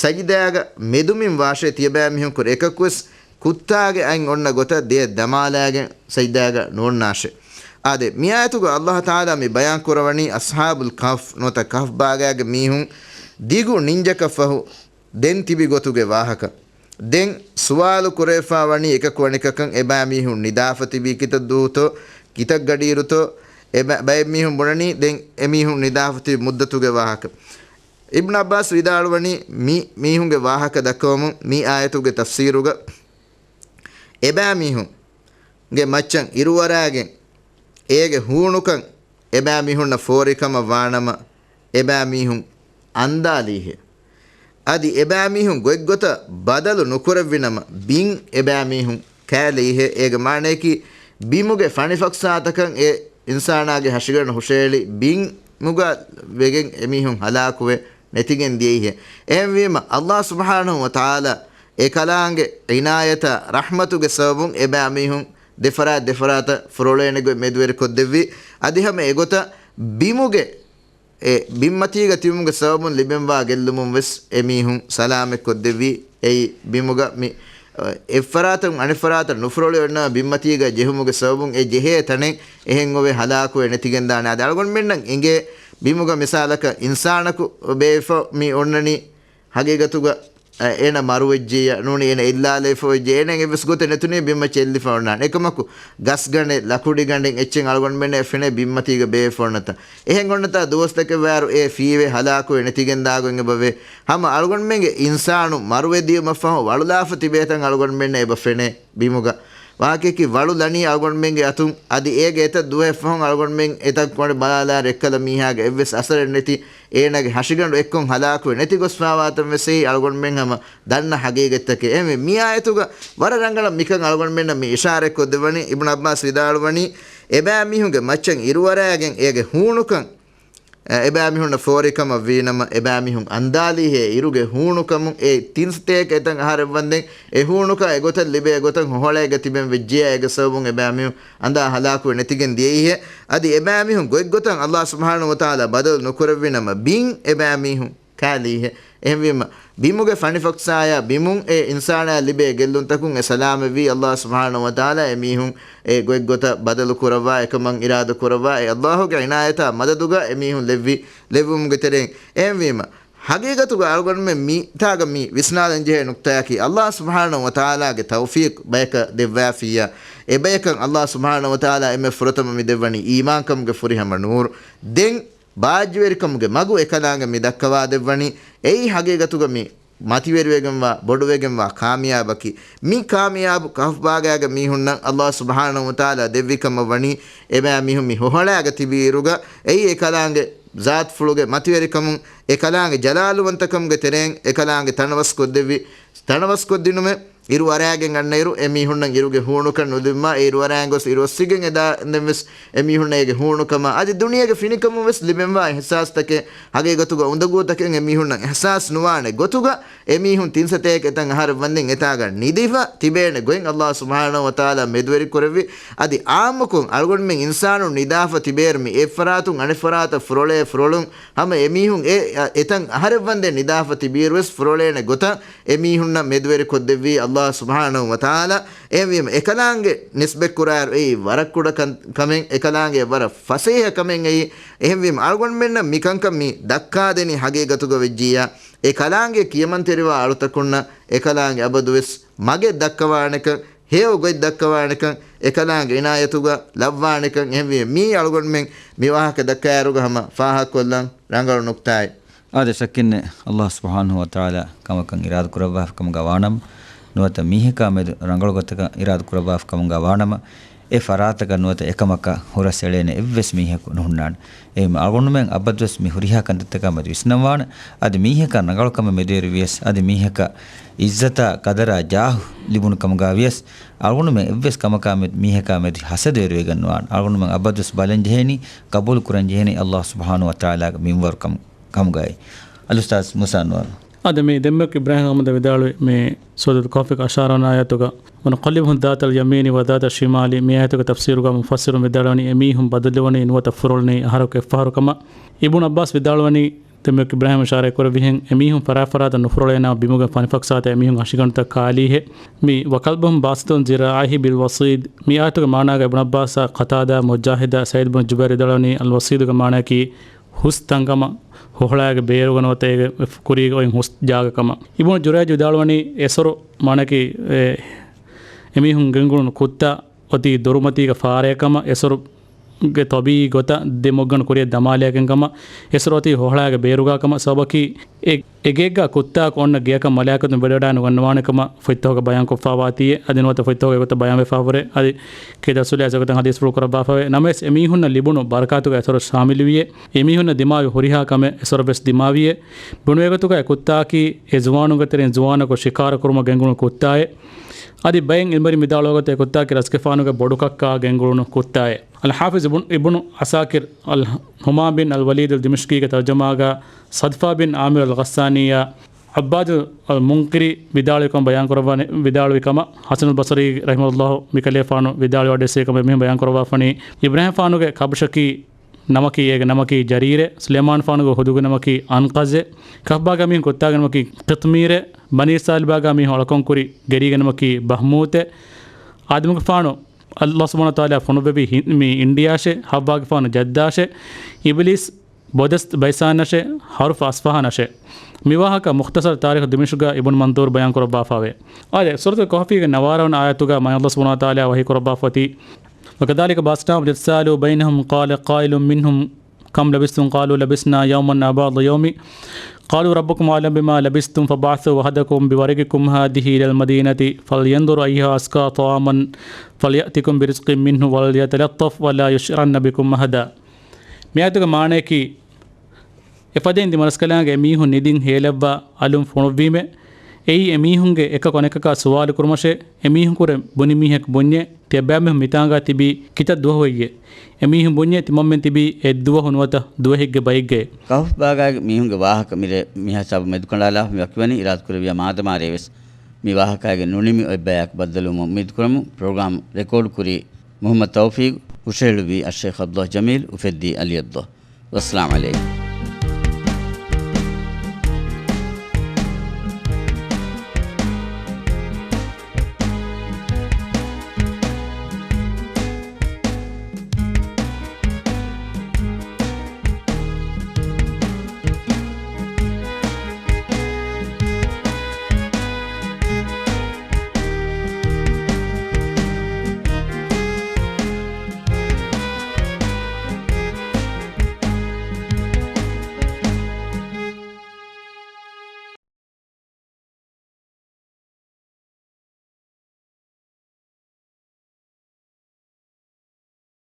ސަޖިދާގަ މެދުމިން ވާށޭ، ތިޔަބައިމީހުންކުރެ އެކަކުވެސް ކުއްތާގެ އަތް އޮންނަ ގޮތަށް ދެއަތް ދަމާލާގެން ސަޖިދާގަ ނުއޮންނާށޭ. އާދެ، މިއާޔަތުގަ ﷲ ތަޢާލާ މި ބަޔާން ކުރަވަނީ އަޞްޙާބުލް ކަހްފް ނުވަތަ ކަހްފް ބާގާގެ މީހުން ދިގު ނިންޖަކަށް ފަހު ދެން ތިބި ގޮތުގެ ވާހަކަ. ދެން ސުވާލު ކުރެވިފާ ވަނީ އެކަކު އަނެކަކަށް، އެބައިމީހުން ނިދާފަ ތިބީ ކިތައް ދުވަހުތޯ، ކިތައް ގަޑިއިރުތޯ؟ އެބަ-، ބައެއް މީހުން ބުނަނީ ދެން އެމީހުން ނިދާފަ ތިބި މުއްދަތުގެ ވާހަކަ. އިބްނު ޢައްބާސް ވިދާޅުވަނީ، މި މީހުންގެ ވާހަކަ ދައްކަވަމުން މި އާޔަތުގެ ތަފްސީރުގަ އެބައިމީހުންގެ މައްޗަށް އިރުވަރާގެން އޭގެ ހޫނުކަން އެބައިމީހުންނަށް ފޯރިކަމަށް ވާނަމަ، އެބައިމީހުން އަންދާލީހޭ. އަދި އެބައިމީހުން ގޮތްގޮތަށް ބަދަލު ނުކުރެއްވިނަމަ، ބިން އެބައިމީހުން ކާލީހޭ. އޭގެ މާނަޔަކީ، ބިމުގެ ފަނިފަކްސާތަކަށް އެ އިންސާނާގެ ހަށިގަނޑު ހުށައެޅި، ބިންމުގަ ވެގެން އެމީހުން ހަލާކުވެ ނެތިގެން ދިޔައީހޭ. އެހެންވީމަ، ﷲ ސުބްޙާނަހޫ ވަތަޢާލާ އެ ކަލާނގެ ޢިނާޔަތާ ރަޙްމަތުގެ ސަބަބުން އެބައިމީހުން ދެފަރާތް ދެފަރާތަށް ފުރޮޅޭނެ ގޮތް މެދުވެރި ކޮށްދެއްވި. އަދި ހަމަ އެގޮތަށް ބިމުގެ އެ ބިންމަތީގަ ތިބުމުގެ ސަބަބުން ލިބެންވާ ގެއްލުމުން ވެސް އެމީހުން ސަލާމަތް ކޮށްދެއްވީ. އެއީ ބިމުގަ މި، އެއްފަރާތުން އަނެއްފަރާތަށް ނުފުރޮޅި އޮންނަ ބިންމަތީގަ ޖެހުމުގެ ސަބަބުން އެ ޖެހޭ ތަނެއް އެހެން އޮވެ ހަލާކުވެ ނެތިގެންދާނެ. އަދި އަޅުގަނޑުމެންނަށް އެނގޭ ބިމުގަ މިސާލަކަށް އިންސާނަކު ބޭއްފަ މި އޮންނަނީ ހަގީގަތުގަ އަ، އޭނަ މަރުވެއްޖިއްޔާ ނޫނީ އޭނަ އެއްލާލައިފަ ވެއްޖެ، އޭނަ އެއްވެސް ގޮތެއް ނެތުނީ ބިންމައްޗަށް އެއްލިފަ އޮންނާނެ. އެކަމަކު، ގަސްގަނޑެއް، ލަކުޑިގަނޑެއް އެއްޗެއް އަޅުގަނޑުމެންނަށް ފެނޭ ބިންމަތީގަ ބޭފަ އޮންނަތާ. އެހެން އޮންނަތާ ދުވަސްތަކެއް ވާއިރު އެ ފީވެ ހަލާކުވެ ނެތިގެންދާގޮތް އެބަވޭ. ހަމަ އަޅުގަނޑުމެންގެ އިންސާނު މަރުވެދިޔުމަށްފަހު ވަޅުލާފަ ތިބޭތަން އަޅުގަނޑުމެންނަށް އެބަ ފެނޭ ބިމުގަ. ވާހަކައަކީ ވަޅު ލަނީ އަޅުގަނޑުމެންގެ އަތުން، އަދި އޭގެ އެތައް ދުވަހެއް ފަހުން އަޅުގަނޑުމެން އެތަން ކޮނޑި ބަލާލާއިރު އެއްކަލަ މީހާގެ އެއްވެސް އަސަރެއް ނެތި، އޭނާގެ ހަށިގަނޑު އެއްކޮށް ހަލާކުވެ ނެތި ގޮސްފާވާތަން ވެސް އެއީ އަޅުގަނޑުމެން ހަމަ ދަންނަ ހަގީގަތްތަކެއް. އެހެންވެ، މި އާޔަތުގަ ވަރަށް ރަނގަޅަށް މިކަން އަޅުގަނޑުމެންނަށް މި އިޝާރަތް ކޮށްދެއްވަނީ، އިބްނު ޢައްބާސް ވިދާޅުވަނީ، އެބައިމީހުންގެ މައްޗަށް އިރުވަރާގެން އޭގެ ހޫނުކަން، އެ، އެބައިމީހުންނަށް ފޯރިކަމަށް ވީނަމަ، އެބައިމީހުން އަންދާލީހޭ އިރުގެ ހޫނުކަމުން. އެ ތިން ސަތޭކަ އެތަން އަހަރެއް ވަންދެން އެ ހޫނުކަން އެގޮތަށް ލިބޭ ގޮތަށް ހޮހޮޅައިގަ ތިބެން ވެއްޖިޔާ، އޭގެ ސަބަބުން އެބައިމީހުން އަނދާ ހަލާކުވެ ނެތިގެން ދިޔައީހޭ. އަދި އެބައިމީހުން ގޮތްގޮތަށް ﷲ ސުބްޙާނަހޫ ވަތަޢާލާ ބަދަލު ނުކުރެއްވިނަމަ، ބިން އެބައިމީހުން ކާލީހޭ. އެހެންވީމަ، ބިމުގެ ފަނިފަކްސާޔާ ބިމުން އެ އިންސާނާ ލިބޭ ގެއްލުންތަކުން އެ ސަލާމަތްވީ ﷲ ސުބްޙާނަހޫ ވަތަޢާލާ އެމީހުން އެ ގޮތްގޮތަށް ބަދަލު ކުރައްވާ، އެކަމަށް އިރާދަ ކުރައްވާ، އެ ﷲގެ ޢިނާޔަތާ މަދަދުގަ އެމީހުން ލެއްވި، ލެއްވުމުގެ ތެރެއިން. އެހެންވީމަ، ހަގީގަތުގަ އަޅުގަނޑުމެން މިތާގަ މި ވިސްނާލަން ޖެހޭ ނުކްތާއަކީ، ﷲ ސުބްޙާނަހޫ ވަތަޢާލާގެ ތައުފީޤް ބަޔަކަށް ދެއްވާފިއްޔާ، އެބަޔަކަށް ﷲ ސުބްޙާނަހޫ ވަތަޢާލާ އެންމެ ފުރަތަމަ މި ދެއްވަނީ އީމާންކަމުގެ ފުރިހަމަ ނޫރު. ދެން ބާއްޖަވެރިކަމުގެ މަގު އެކަލާނގެ މި ދައްކަވާ ދެއްވަނީ. އެއީ ހަގީގަތުގަ މި މަތިވެރިވެގެންވާ، ބޮޑުވެގެންވާ ކާމިޔާބަކީ. މި ކާމިޔާބު ކަހްފް ބާގާގެ މީހުންނަށް ﷲ ސުބްޙާނަހޫ ވަތަޢާލާ ދެއްވި ކަމަށް ވަނީ، އެބައިމީހުން މި ހޮހޮޅާގަ ތިބި އިރުގަ، އެއީ އެކަލާނގެ ޒާތުފުޅުގެ މަތިވެރިކަމުން، އެކަލާނގެ ޖަލާލުވަންތަކަމުގެ ތެރެއިން އެކަލާނގެ ތަނަވަސް ކޮށްދެއްވި، ތަނަވަސް ކޮށްދިނުމެއް. އިރު އަރާގެން އަންނައިރު، އެ މީހުންނަށް އިރުގެ ހޫނުކަން ނުލިބުމާ، އެ އިރު އަރާގެން ގޮސް އިރު އޮއްސިގެން އެދާންދެން ވެސް، އެ މީހުންނަށް އޭގެ ހޫނުކަމާ، އަދި ދުނިޔޭގެ ފިނިކަމުން ވެސް ލިބެންވާ އިޙްސާސްތަކެއް، ހަގީގަތުގަ އުނދަގޫތަކެއް އެ މީހުންނަށް އިޙްސާސް ނުވާނެ ގޮތުގަ، އެ މީހުން ތިން ސަތޭކަ އެތަން އަހަރެއް ވަންދެން އެތާގަ ނިދިފަ ތިބޭނެ ގޮތް ﷲ ސުބްޙާނަހޫ ވަތަޢާލާ މެދުވެރި ކުރެއްވި. އަދި އާއްމުކޮށް، އަޅުގަނޑުމެން އިންސާނުން ނިދާފަ ތިބޭއިރު މި އެއްފަރާތުން އަނެއްފަރާތަށް ފުރޮޅޭ ފުރޮޅުން، ހަމަ އެ މީހުން އެ، އެތަން އަހަރެއް ވަންދެން ނިދާފަ ތިބިއިރު ވެސް ފުރޮޅޭނެ ގޮތަށް އެ މީހުންނަށް މެދުވެރި ކޮށްދެއްވީ ﷲ ސުބްޙާނަހޫ ވަތަޢާލާ. އެހެންވީމަ، އެކަލާނގެ ނިސްބަތް ކުރާއިރު އެއީ ވަރަށް ކުޑަ ކަން، ކަމެއް، އެކަލާނގެ ވަރަށް ފަސޭހަ ކަމެއް އެއީ. އެހެންވީމަ، އަޅުގަނޑުމެންނަށް މިކަންކަން މި ދައްކާދެނީ ހަގީގަތުގަ ވެއްޖިއްޔާ، އެ ކަލާނގެ ކިޔަމަންތެރިވާ އަޅުތަކުންނަށް އެ ކަލާނގެ އަބަދުވެސް މަގެއް ދައްކަވާނެކަން، ހެޔޮ ގޮތް ދައްކަވާނެކަން، އެ ކަލާނގެ އިނާޔަތުގަ ލައްވާނެކަން އެހެންވީ މީ އަޅުގަނޑުމެން މި ވާހަކަ ދައްކާއިރުގަ ހަމަ ފާހަގަކޮށްލަން ރަނގަޅު ނުކްތާއެއް. އާދެ، ޝައްކެއްނެތް، އައްލާހު ސުބްޙާނަހު ވަތަޢާލާ ކަމަކަށް އިރާދަކުރައްވާފިކަމުގަ ވާނަމަ، ނުވަތަ މީހަކާ މެދު ރަނގަޅު ގޮތަކަށް އިރާދަކުރައްވާފިކަމުގަ ވާނަމަ، އެ ފަރާތަކަށް ނުވަތަ އެކަމަކަށް ހުރަސް އެޅޭނެ އެއްވެސް މީހަކު ނުހުންނާނެ. އެހެންވީމަ އަޅުގަނޑުމެން އަބަދުވެސް މި ހުރިހާ ކަންތައްތަކާ މެދު ވިސްނަންވާނެ. އަދި މީހަކަށް ރަނގަޅުކަމެއް މެދުވެރިވިޔަސް، އަދި މީހަކަށް އިއްޒަތާ ޤަދަރާ ޖާހު ލިބުނު ކަމުގަ ވިޔަސް، އަޅުގަނޑުމެން އެއްވެސް ކަމަކާ މެދު މީހަކާ މެދު ހަސަދަވެރިވެގަންނުވާނެ. އަޅުގަނޑުމެން އަބަދުވެސް ބަލަން ޖެހޭނީ، ޤަބޫލު ކުރަން ޖެހޭނީ އައްލާހު ސުބްޙާނަހު ވަތަޢާލާގެ މިންވަރު ކަމު، ކަމުގައި. އަލްއުސްތާޛް މޫސާ އަންވަރު. އާދެ، މި ދެންމެ އިބްރާހިމް އަޙްމަދު ވިދާޅުވި މި ސޫރަތުލް ކަހްފިގެ އަށާރަ ވަނަ އާޔަތުގަ، "ونقلبهم ذات اليمين وذات الشمال" މި އާޔަތުގެ ތަފްސީރުގަ މުފައްސިރުން ވިދާޅުވަނީ، އެމީހުން ބަދަލުވަނީ ނުވަތަ ފުރޮޅުނީ އަހަރަކު އެއްފަހަރު ކަމަށް. އިބްނު ޢައްބާސް ވިދާޅުވަނީ، ދެންމެ އިބްރާހިމް އިޝާރާތް ކުރެއްވިހެން، އެމީހުން ފަރާތް ފަރާތަށް ނުފުރޮޅޭނަމަ ބިމުގެ ފަނިފަކްސާތަށް އެމީހުން ހަށިގަނޑުތައް ކާލީހޭ. މި "وكلبهم باسط ذراعيه بالوصيد" މި އާޔަތުގެ މާނާގަ އިބްނު ޢައްބާސްއާ ޤަތާދާ، މުޖާހިދާ، ސަޢީދު ބުނު ޖުބައިރު ވިދާޅުވަނީ، އަލް ވަޞީދުގެ މާނައަކީ ހުސް ތަންކަމަށް، ހޮހޮޅާގެ ބޭރުގަ ނުވަތަ އޭގެ ކުރީގަ އޮތް ހުސް ޖާގަކަމަށް. އިބްނު ޖުރައިޖު ވިދާޅުވަނީ، އެސޮރު މާނައަކީ، އެ، އެމީހުން ގެންގުޅުނު ކުއްތާ އޮތީ ދޮރުމަތީގަ ފާރަޔަކަމަށް، އެސޮރުގެ ޠަބީޢީ ގޮތަށް ދެމޮށްގަނޑު ކުރިއަށް ދަމާލިޔާކަންކަމަށް، އެސޮރު އޮތީ ހޮހޮޅާގެ ބޭރުގާކަމަށް. ސަބަބަކީ، އެ، އެގޭގަ ކުއްތާއަކު އޮންނަ ގެޔަކަށް މަލާއިކަތުން ވެޑިވަޑައިނުގަންނަވާނެކަމަށް ފޮތްތަކުގަ ބަޔާންކޮށްފާވާތީއެ، އަދި ނުވަތަ ފޮތްތަކުގަ އެގޮތަށް ބަޔާންވެފާވުރެ، އަދި ކީރިތި ރަސޫލާ އެގޮތަށް ޙަދީޘްފުޅު ކުރައްވާފަވޭ. ނަމަވެސް، އެމީހުންނަށް ލިބުނު ބަރަކާތުގަ އެސޮރު ޝާމިލުވިއެ، އެމީހުންނަށް ދިމާވި ހުރިހާ ކަމެއް އެސޮރު ވެސް ދިމާވިއެ. ބުނުވޭގޮތުގަ އެ ކުއްތާއަކީ އެ ޒުވާނުންގެ ތެރެއިން ޒުވާނަކު ޝިކާރަ ކުރުމަށް ގެންގުޅުނު ކުއްތާއެ. އަދި ބައެއް އިލްމުވެރިން ވިދާޅުވާގޮތަށް އެ ކުއްތާއަކީ ރަސްގެފާނުގެ ބޮޑުކައްކާ ގެންގުޅުނު ކުއްތާއެ. އަލް ޙާފިޒް އިބުނު، އިބުނު ޢަސާކިރް، އަލް ހުމާމް ބިން އަލް ވަލީދު އަލް ދިމިޝްޤީގެ ތަރުޖަމާގަ ޞަދްފާ ބިން ޢާމިރު އަލް ޣައްސާނީއާ ޢައްބާދު އަލް މުންޤިރީ ވިދާޅުވިކަމަށް ބަޔާންކުރައްވާނެ، ވިދާޅުވި ކަމަށް ޙަސަނުލް ބަޞްރީ ރަޙިމަހުﷲ މިކަލޭފާނު ވިދާޅުވެވަޑައިގެންނެވި ކަމަށް އެމީހުން ބަޔާންކުރައްވާފަނީ، އިބްރާހިމްފާނުގެ ކަބުޝަކީ ނަމަކީ، އޭގެ ނަމަކީ ޖަރީރޭ، ސުލައިމާންފާނުގެ ހުދުގެ ނަމަކީ އަންޤަޒޭ، ކަހްބާގެ މީހުން ކުއްތާގެ ނަމަކީ ޤިޠްމީރޭ، ބަނީ އިސްރާއީލްބާގެ މީހުން އަޅުކަން ކުރި ގެރީގެ ނަމަކީ ބަހްމޫތޭ. އާދަމުގެފާނު އައްލާހު ސުބްޙާނަހު ވަތަޢާލާ ފޮނުއްވެވީ ހި-، މި އިންޑިޔާށޭ، ޙައްވާގެފާނު ޖައްދާށޭ، އިބްލީސް ބޮދެސް ބައިސާންނަށޭ، ޙަރުފު އަޞްފަހާނަށޭ. މި ވާހަކަ މުޚްތަޞަރު ތާރީޚު ދިމިޝްޤުގަ އިބްނު މަންދޫރު ބަޔާންކުރައްވާފަވޭ. އާދެ، ސޫރަތުލް ކަހްފީގެ ނަވާރަ ވަނަ އާޔަތުގަ މާތް އައްލާހު ސުބްޙާނަހު ވަތަޢާލާ ވަޙީކުރައްވާފަ އޮތީ، "وكذلك بعثناهم ليتساءلوا بينهم قال قائل منهم كم لبثتم قالوا لبثنا يوما أو بعض يوم قالوا ربكم أعلم بما لبثتم فابعثوا أحدكم بورقكم هذه إلى المدينة فلينظر أيها أزكى طعاما فليأتكم برزق منه وليتلطف ولا يشعرن بكم أحدا." މި އާޔަތުގެ މާނައަކީ، އެފަދައިން ތިމަން ރަސްކަލާނގެ އެމީހުން ނިދިން ހޭލައްވާ އަލުން ފޮނުއްވީމޭ. އެއީ އެމީހުންގެ އެކަކު އަނެކަކާ ސުވާލު ކުރުމަށޭ. އެމީހުންކުރެ ބުނި މީހަކު ބުންޏޭ، ތިޔަބައިމީހުން މިތާނގާ ތިބީ ކިތައް ދުވަހު ހެއްޔޭ؟ އެމީހުން ބުންޏޭ، ތިމަންމެން ތިބީ އެއްދުވަހު ނުވަތަ ދުވަހެއްގެ ބައެއްގައޭ. ކަހުފް ބާގާގެ މީހުންގެ ވާހަކަ މިރޭ މިހިސާބު މެދުކަނޑާލާފަ ވަކިވަނީ އިރާދަކުރެއްވިޔާ މާދަމާ ރޭވެސް މި ވާހަކައިގެ ނުނިމި އޮތްބަޔާއެކު ބައްދަލުވުމަށް އުއްމީދުކުރަމުން، ޕްރޮގްރާމް ރެކޯޑުކުރީ މުޙައްމަދު ތައުފީޤު، ހުށަހެޅުއްވީ އައްޝައިޚް ޢަބްދުﷲ ޖަމީލް، އުފެއްދީ ޢަލީ ޢަބްދުﷲ. ވައްސަލާމް ޢަލައިކުމް.